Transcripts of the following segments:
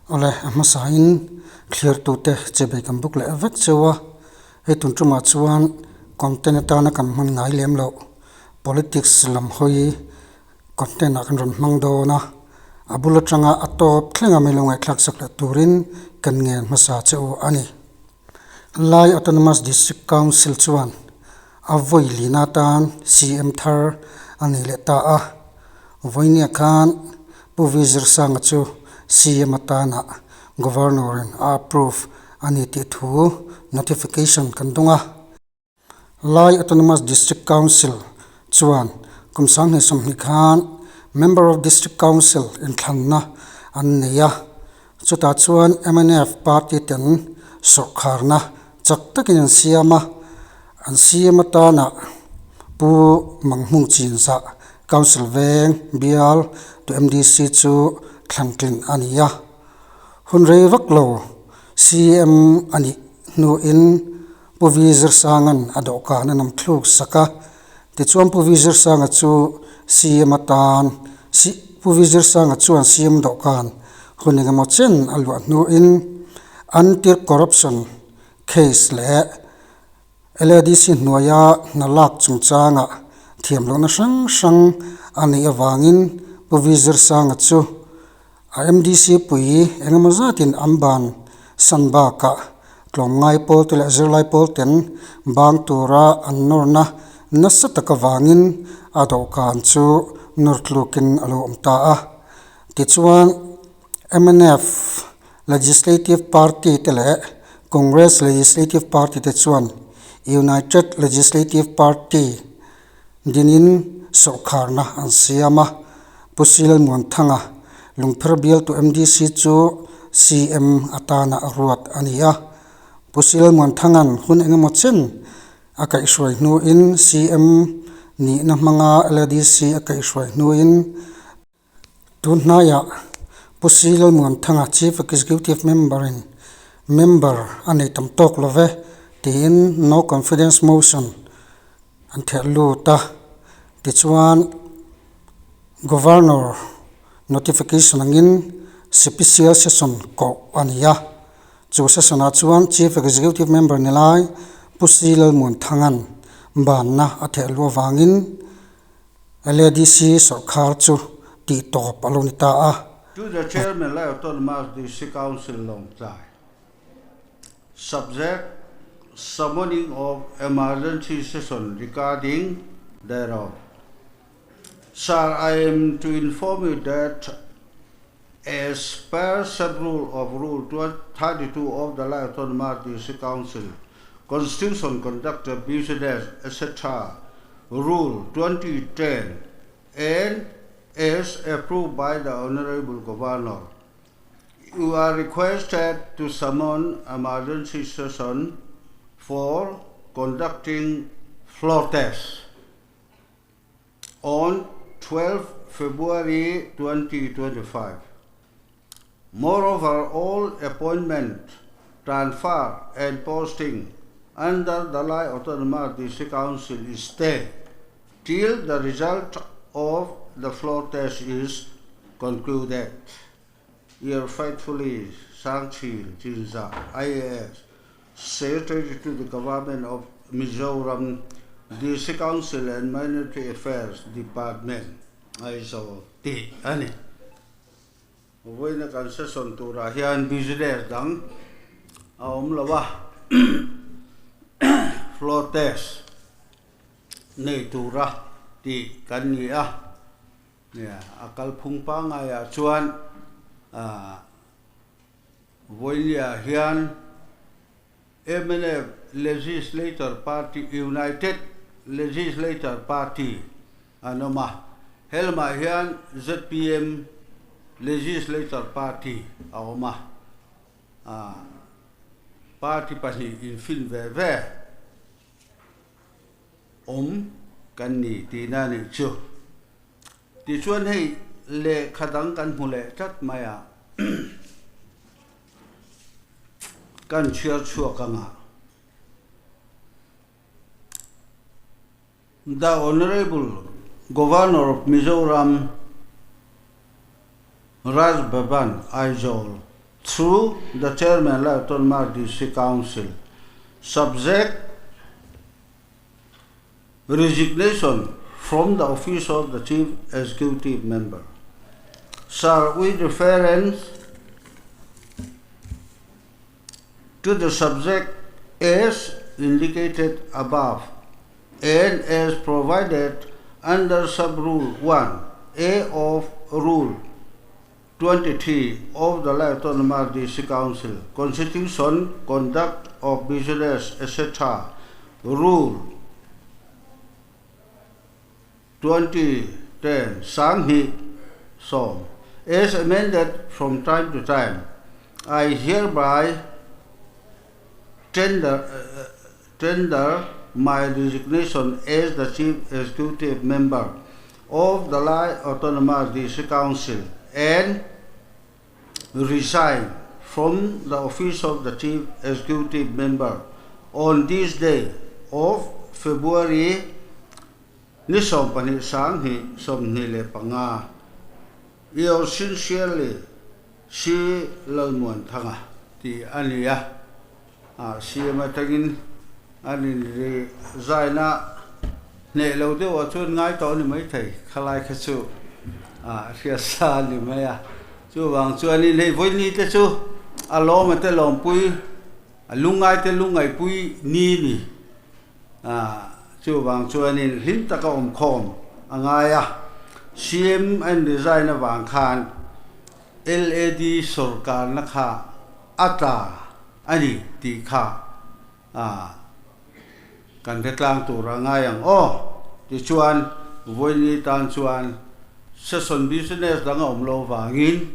Awle, a hmasain thliartute che bei kan buk leh vek cheu a, hei tun tumah chuan content atana kan hman ngai lem loh politics lam hawi content ah kan rawn hmang dawn a, a bul atanga a tawp thleng a milo ngaihthlak sak leh turin kan ngen hmasa che u a ni. Lai Autonomous District Council chuan a vawi lina atan CM thar a nei leh ta a, vawinia khan Pu V Zirsanga chu CM atana Governor-in a approve a ni tih thu notification kan dawng a. Lai Autonomous District Council chuan kum 2020 khan Member of District Council inthlanna an nei a, chutah chuan mnf party ten sawrkharna chak takin an siam a, an siam atana Pu Manghmung Chinzah Council veng bial to MDC chu thlantlin a ni a. Hun rei vak lo CM a nih hnuin Pu Vi Zirsanga'n a dawhkan a nam thluk sak a, tichuan Pu Vi Zirsanga chu CM atan Pu Vi Zirsanga chuan CM dawhkan hun engemaw chen a luah hnuin Anti-Corruption Case leh LADC hnuaia hna lak chungchangah thiamlohna hrang hrang a neih avangin Pu Vi Zirsanga chu A MDC pui engemaw zatin an ban san bakah tlawmngai pawlte leh zirlai pawlten bang tura an nawrna nasa tak avangin a dawhkan chu nawr tlukin a lo awm ta a. Tichuan, mnf Legislative Party te leh Congress Legislative Party te chuan United Legislative Party dinin sawrkharna an siam a, Pu Silmuanthanga Lungpher bialtu MDC chu CM atana a ruat a ni a. Pu Silmuanthanga'n hun engemaw chen a kaihhruai hnuin CM nihna hmanga LADC a kaihhruai hnuin Tun hnaiah Pu Si Lalmuanthanga Chief Executive Member-in member a nei tam tawk lo ve tiin No Confidence Motion an theh lut a. Tichuan, Governor notification angin Sipisial Session koh a ni a. Chu session-ah chuan Chief Executive Member ni lai Pu Si Lalmuanthanga'n banna a theh luh avangin, LADC sawrkhar chu tih tawp a lo ni ta a. To the Chairman Lai Autonomous District Council Lawngtlai. Subject, Summoning of Emergency Session regarding thereof. Sir, I am to inform you that as per sub-rule of Rule 32 of the Lai Autonomous District Council, Constitution Conduct of Business, etc., Rule 2010, and as approved by the Honorable Governor, you are requested to summon emergency session for conducting floor tests on 12 February 2025. Moreover, all appointment, transfer and posting under the Lai Autonomous District Council is stayed till the result of the floor test is concluded. Your faithfully, Sangchil Chinzah, IAS, Secretary to the Government of Mizoram, District Council and Minority Affairs Department, Aizawl tih a ni. Vawiina kan session turah hian business dang a awm lo a, floor test nei tura tih kan ni a, a kalphung pangaiah chuan ah vawinia hian mnf Legislature Party United Legislature Party an awm a, helamah hian zpm Legislature Party a awm a, ah party pahnih infin ve ve awm kan ni tihna a nih chu. Tichuan hei lehkha dang kan hmu leh tlat mai a, kan chhiar chhuak ang a. The Honourable Governor of Mizoram Raj Bhavan, Aizawl. through the Chairman Lai Autonomous District Council subject resignation from the office of the Chief Executive Member. Sir, with reference to the subject as indicated above and as provided under Sub-Rule 1 A of Rule 23 of the Lai Autonomous District Council Constitution, Conduct of Business, etc. Rule 2010 2010 as amended from time to time, I hereby tender, tender my resignation as the Chief Executive Member of the Lai Autonomous District Council and resign from the office of the Chief Executive Member on this day of February ni 12 2025. Yours sincerely, C. Lalmuanthanga tih a ni a, CM atangin an in resign a, hneh lo deuhah chuan ngai tawh a ni maithei, khalai kha chu hriat sa a ni mai a, chuvang chuanin hei vawiini te chu a lawm a te lawmpui, a lungngai te lungngaihpui ni ni. Chuvang chuanin hlim taka awmkhawm a ngai a, CM an resign avang khan LAD sawrkarna kha a tla a ni tih kha kan hre tlang tur a ngai ang aw. Tichuan, vawiini tan chuan session business dang a awm lo vangin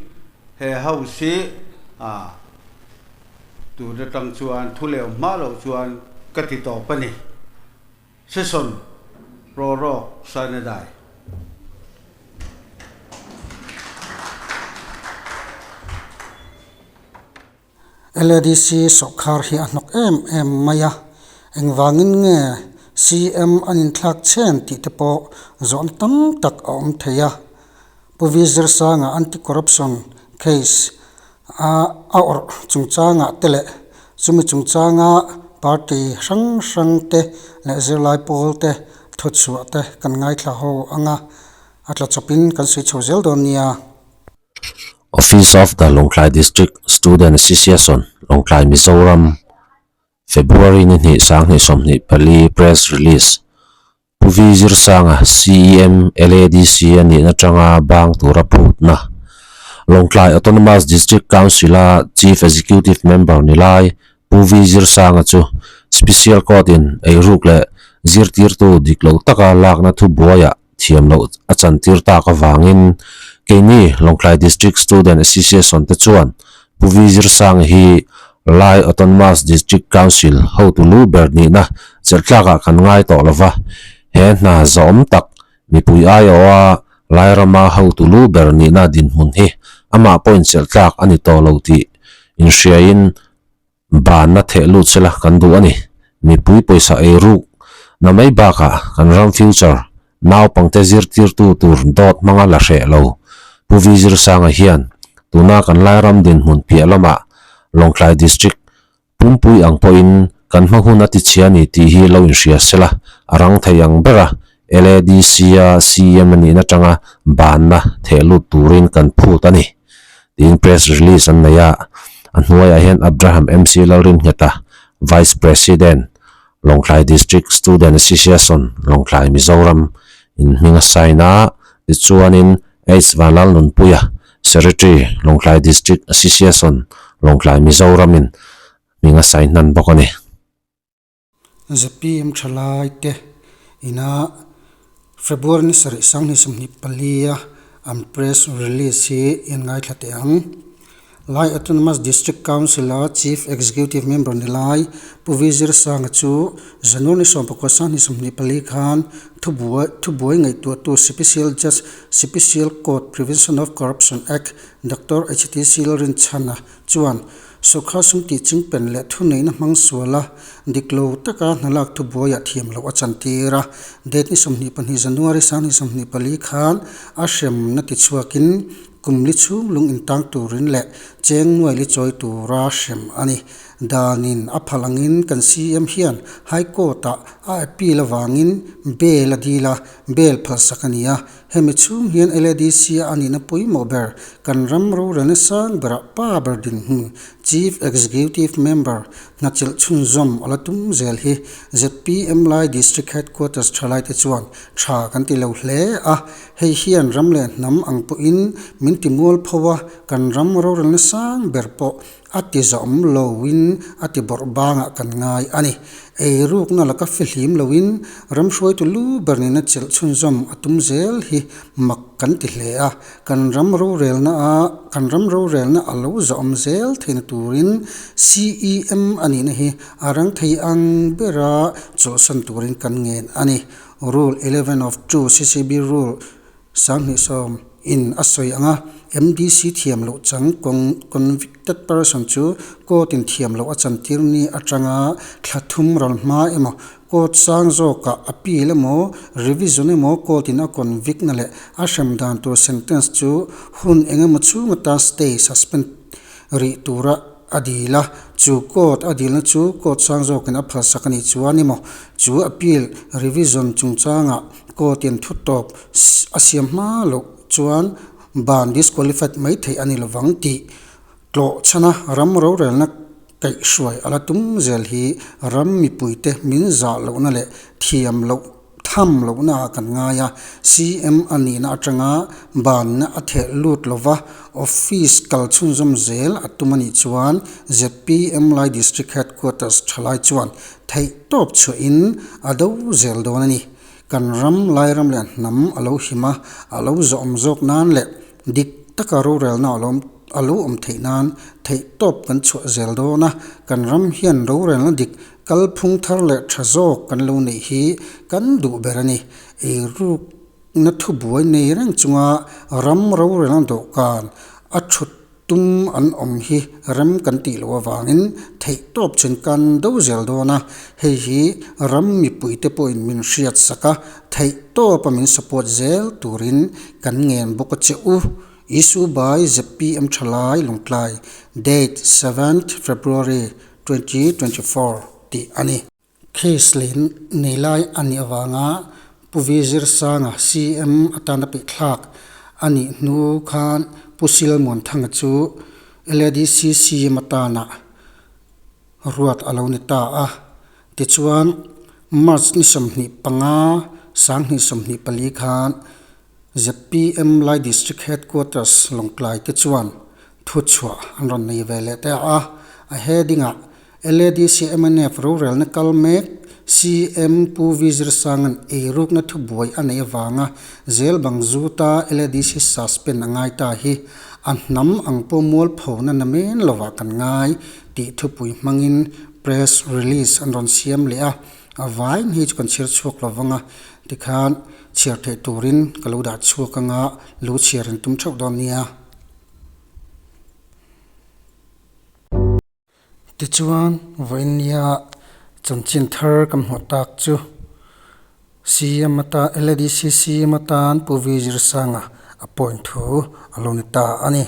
he house hi Tun atang chuan thu leh hma loh chuan ka ti tawp a ni. Session Prorok Sanadai. LADC sawrkhar hi a hnawk em em mai a, engvangin nge CM an inthlak chhen tih te pawh zawhna tam tak a awm thei a. Pu V Zirsanga anti-corruption case a a awrh chungchangah te leh chumi chungchanga party hrang hrang te leh zirlai pawl te thuchhuah te kan ngaithla ho ang a, a tla chawpin kan sawi chho zel dawn nia. Office of the Lawngtlai District Student Association, Lawngtlai, Mizoram, February ni hnih 2024 Press Release Pu V Zirsanga, CEM, LADC a nihna atanga bang tura phutna, Lawngtlai Autonomous District Council-a Chief Executive Member ni lai Pu V Zirsanga chu Special Court-in eiruk leh zirtirtu dik lo taka lakna thubuaiah thiam loh a chantir tak avangin keini Lawngtlai District Student Association te chuan Pu V Zirsanga hi Lai Autonomous District Council hotu lu ber nihna chelhtlakah kan ngai tawh lo va, he hna zawm tak mipui aiawha Lai rama hotu lu ber nihna dinhmun hi amah pawhin chelhtlak a ni tawh lo tih inhriain banna theh lut sela kan duh a ni. Mipui pawisa ei ruk na mai bakah kan ram future naupangte zirtirtu tur dawt hmanga la hreh lo. Pu V Zirsanga hian tuna kan Lairam dinhmun piah lamah Lawngtlai District pumpui ang pawhin kan hma hun a tichhia a ni tih hi lo inhria sela a rang thei ang ber a, LADC-a CM a nihna atanga banna theh lut turin kan phut a ni tiin press release an nei a. A hnuaiah hian Abraham MC Lalringheta, Vice President, Lawngtlai District Student Association, Lawngtlai, Mizoram in hming a sign a, tichuanin H Vanlalnunpuia, Secretary, Lawngtlai District Association, Lawngtlai, Mizoram in hming a sign hnan bawk a ni. Zpm thalai te ina February ni sarih 2024 a an press release hi in ngaithla teh ang. Lai Autonomous District Council a Chief Executive Member ni lai Pu V Zirsanga chu January ni 19 2024 khan thubuai thubuai ngaihtuahtu Special Judge Special Court Prevention of Corruption Act Doctor HTC Lalrinchhana chuan Sawrkar sum tih chingpen leh thuneihna hmang suala dik lo taka hna lak thubuaiah thiam loh a chantir a. Date ni 22 January 2024 khan a hremna tichhuakin kum li chhung lung intang turin leh cheng nuai li chawi tura hrem a ni. Danin a phal angin kan CM hian High Court-ah a appeal avangin bail a dil a, bail phalsak a ni a. Hemi chhung hian LADC a a nihna pawimawh ber kan ram rorelna sang berah pa ber dinhmun Chief Executive Member hnachilh chhunzawm a la tum zel hi zpm Lai District Headquarters thalaite chuan tha kan ti lo hle a. Hei hian ram leh hnam ang pawhin min ti mual pho a, kan ram rorelna sang ber pawh a ti zawm loin a ti bawrh bangah kan ngai a ni. Eirukna laka fihlim loin ram hruaitu lu ber nena chelh chhunzawm a tum zel hi mak kan ti hle a, kan ram rorelna a kan ram rorelna a lo zawm zel theihna turin CEM a nihna hi a rang thei ang bera chawlhsan turin kan ngen a ni. Rule 11 of 2 CCB Rule 20 in a sawi ang a, MDC thiam loh chang convicted person chu court in thiam loh a chantir ni atanga thla thum ral hma emaw court sang zawkah appeal emaw revision emaw court in a convict na leh a hrem dan tur sentence chu hun eng emaw chhung atan stay suspend rih tura a dil a, chu court a dilna chu court sang zawkin a phalsak a nih chuan emaw chu appeal revision chungchangah court in thu tawp a siam hma loh chuan ban disqualified mai theih a ni lovang tih tlawh chhana ram rorelna kaihhruai a la tum zel hi ram mipuite min zah lohna leh thiam loh Tham lohna ah kan ngai a, CM a nihna atanga banna a theh lut lova office kal chhunzawm zel a tum a nih chuan zpm Lai District Headquarters thalai chuan theihtawp chhuahin a do zel dawn a ni. Kan ram Lairam leh hnam a lo him a, a lo zawhawm zawk nan leh dik taka rorelna a lo a lo awm theih nan theihtawp kan chhuah zel dawn a, kan ram hian rorelna dik Kalphung thar leh tha zawk kan lo neih hi kan duh ber a ni. Eirukna thubuai nei reng chunga ram rorelna dawhkan a thut tum an awm hi rem kan tih loh avangin theihtawp chin kan do zel dawn a, hei hi ram mipuite pawhin min hriat sak a, theihtawpa min support zel turin kan ngen bawk a che u. Issue by zpm Thalai Lungtlai, date seventh February 2024 tih a ni. Case leh nei lai a nih avanga Pu V Zirsanga CM atana pehthlak a nih hnu khan Pu Silmuanthanga chu LADC CM atana ruat a lo ni ta a. Tichuan, March ni 25, 2024 khan zpm Lai District Headquarters Lawngtlai te chuan Thuchhuah an rawn nei ve leh ta a, a heading-ah LADC mnf rorelna kal mek CM Pu V Zirsanga'n eirukna thubuai a neih avanga zel bang zuta LADC suspend a ngai ta hi a hnam ang pawh mualphona na men lovah kan ngai tih thupui hmangin press release an rawn siam leh a, a vain hi chu kan chhiar chhuak lo vang a, tikhan chhiar theih turin ka lo dah chhuak anga lo chhiar an tum theuh dawn nia. Tichuan, vawinia chanchin thar kan hmuh tak chu CM atan LADC CM atan Pu V Zirsanga a point thu a lo ni ta a ni.